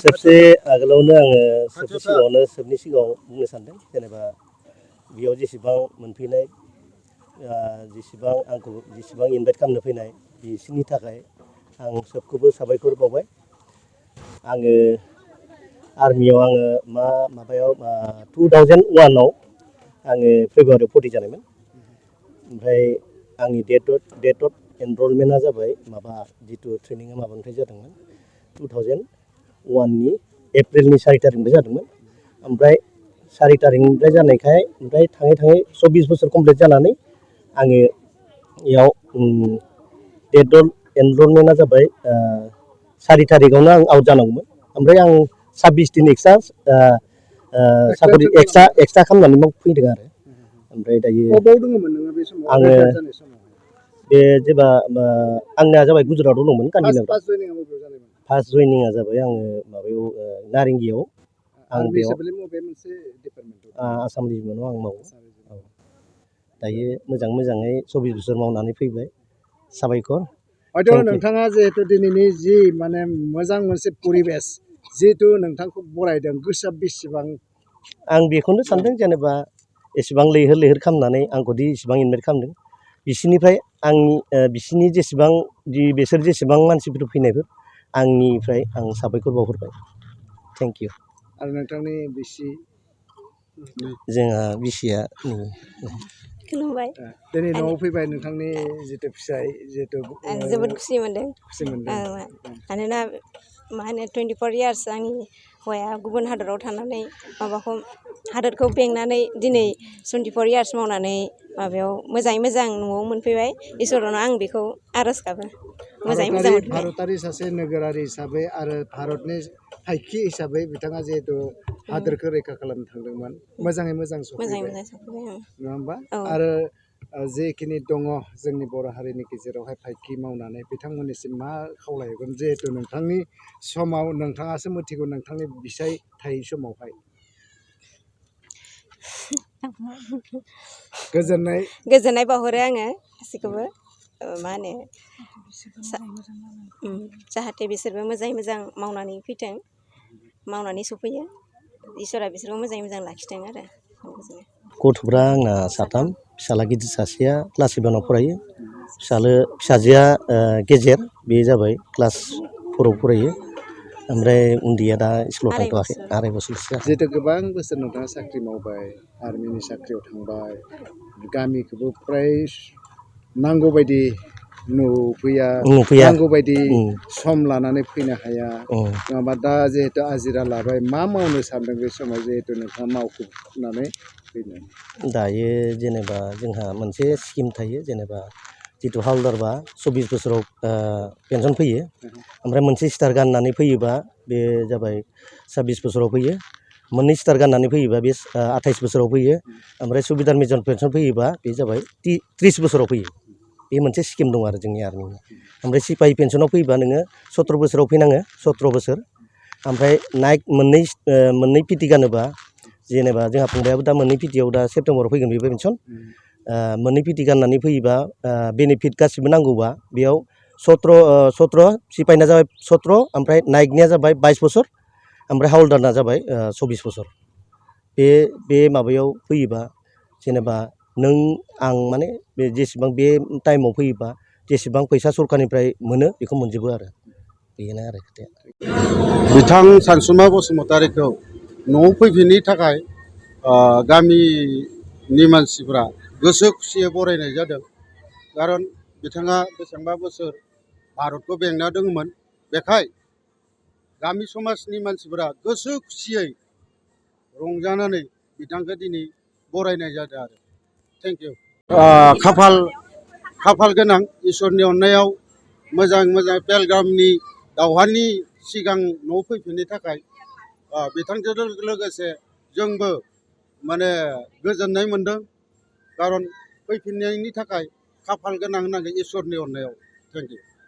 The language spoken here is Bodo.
सबसे आगोलावनो आङो सबसे सिगाङावनो सबनि सिगाङाव बुंनो सानदों जेनेबा बेयाव जेसेबां मोनफैनाय जेसेबां आंखौ जेसेबां इनभाइट खालामनो फैनाय बिसोरनि थाखाय आं सबखौबो साबायखर बावबाय। आङो आर्मियाव आङो माबायाव 2001 आव आङो फेब्रुवारियाव भर्ति जानायमोन। ओमफ्राय आंनि डेट अफ एनरलमेन्टआ जाबाय माबा जितु ट्रेनिङा माबानिफ्राय जादोंमोन 2001 नि एप्रिलनि 4 तारिखनिफ्राय जादोंमोन। ओमफ्राय 4 तारिखनिफ्राय जानायखाय ओमफ्राय थाङै थाङै 24 बोसोर कमप्लिट जानानै आङो इयाव डेट अफ एनरलमेन्टआ जाबाय 4 तारिखआवनो आं आउट जानांगौमोन। ओमफ्राय आं 26 दिन साकरि एक्सट्रा खालामनानै फैदों आरो। ओमफ्राय दायो आङो बे जेब्ला आंनिया जाबाय गुजरातआव दंमोन गान्धीनगराव। फार्स्ट जयनिंआ जाबाय आङो माबायाव नारेंगियाव आं बेयाव आसाम रिजिमेन्टआव आं मावो। दायो मोजाङै 24 बोसोर मावनानै फैबाय। साबायखर। हयथ' नोंथाङा जिहेतु दिनैनि जि माने मोजां मोनसे परिबेस जिहेतु नोंथांखौ बरायदों गोसोआ बेसेबां? आं बेखौनो सानदों जेनेबा एसेबां लैहोर खालामनानै आंखौदि एसेबां इनभाइट खालामदों बिसोरनिफ्राय आंनि बिसोरनि जेसेबां बिसोर जेसेबां मानसिफोर फैनायफोर आंनिफ्राय आं साबायखर बावहरबाय। Thank you. आरो नोंथांनि बिसि जोंहा बिसिया खुलुमबाय। दिनै न'आव फैबाय नोंथांनि जितु फिसाय जितु आं जोबोद खुसि मोनदों। मानोना मा होनो 24 इयार्स आंनि हौवाया गुबुन हादराव थानानै माबाखौ हादोरखौ बेंनानै दिनै 24 इयार्स मावनानै माबायाव मोजाङै मोजां न'आव मोनफैबाय। इसोरनाव आं बेखौ आर'ज गाबो मोजाङै मोजां मोनफैबाय। भारतारि सासे नोगोरारि हिसाबै आरो भारतनि फायखि हिसाबै बिथाङा जिहेतु हादोरखौ रैखा खालामनो थांदोंमोन मोजाङै मोजां सफैबाय नङा होमबा? आरो जेखिनि दङ जोंनि बर' हारिनि गेजेरावहाय फायखि मावनानै बिथांमोननिसिम मा खावलायगोन जिहेतु नोंथांनि समाव नोंथाङासो मिथिगौ नोंथांनि बिसाय थायै समावहाय गोजोननाय बावहरो आङो गासैखौबो मा होनो जाहाथे बिसोरबो मोजाङै मोजां मावनानै फैथों मावनानै सफैयो इसोरा बिसोरखौ मोजाङै मोजां लाखिथों आरो। गथ'फ्रा आंना साथाम फिसाला गिदिर सासेया क्लास 7आव फरायो फिसाजोआ गेजेर बे जाबाय क्लास 4आव फरायो। ओमफ्राय उन्दैया दा स्कुलाव थांथ'वाखै 2.5 बोसोरसो जाबाय। जिहेतु गोबां बोसोर नोंथाङा साख्रि मावबाय आर्मिनि साख्रियाव थांबाय गामिखौबो फ्राय नांगौ बायदि नुफैया नांगौ बायदि सम लानानै फैनो हाया नङाबा दा जिहेतु आजिरा लाबाय मा मावनो सानदों बे समाव जिहेतु नोंथाङा मावखुबनानै फैनो? दायो जेनेबा जोंहा मोनसे स्किम थायो जेनेबा जितु हावलदारबा 24 बोसोराव पेन्सन फैयो। ओमफ्राय मोनसे स्टार गाननानै फैयोबा बे जाबाय 26 बोसोराव फैयो। मोननै स्टार गाननानै फैयोबा बे 28 बोसोराव फैयो। ओमफ्राय सुबिदार मेजर पेन्सन फैयोबा बे जाबाय 30 बोसोराव फैयो। बे मोनसे स्किम दं आरो जोंनि आर्मिनि। ओमफ्राय सिपाहि पेन्सनाव फैयोबा नोङो 17 बोसोराव फैनाङो 17 बोसोर। ओमफ्राय नाइक मोननै पिटि गानोबा जेनेबा जोंहा फंबायाबो दा मोननै पिटियाव दा सेप्तेम्बराव फैगोन बेबो पेन्सन। मोननै पिटि गाननानै फैयोबा बेनिफिट गासिबो नांगौबा बेयाव 17 सिपाहिना जाबाय 17 ओमफ्राय नाइकनिया जाबाय 22 बोसोर ओमफ्राय हावलदारना जाबाय 24 बोसोर। बे माबायाव फैयोबा जेनेबा नों आं माने बे जेसेबां बे टाइमाव फैयोबा जेसेबां फैसा सरकारनिफ्राय मोनो बेखौ मोनजोबो आरो बेनो आरो खोथाया। बिथां सानसुमा बसुमतारीखौ न'आव फैफिननो थाखाय गामिनि मानसिफ्रा गोसो खुसियै बरायनाय जादों। खारन बिथाङा बेसेबांबा बोसोर भारतखौ बेंना दङमोन बेखाय गामि समाजनि मानसिफोरा गोसो खुसियै रंजानानै बिथांखौ दिनै बरायनाय जादों आरो। Thank you. खाफाल गोनां इसोरनि अननायाव मोजां बेलगामनि दावहानि सिगां न'आव फैफिननो थाखाय बिथांजों लोगोसे जोंबो माने गोजोननाय मोनदों। खारन फैफिननायनि थाखाय खाफाल गोनां होनांगोन इसोरनि अननायाव। Thank you.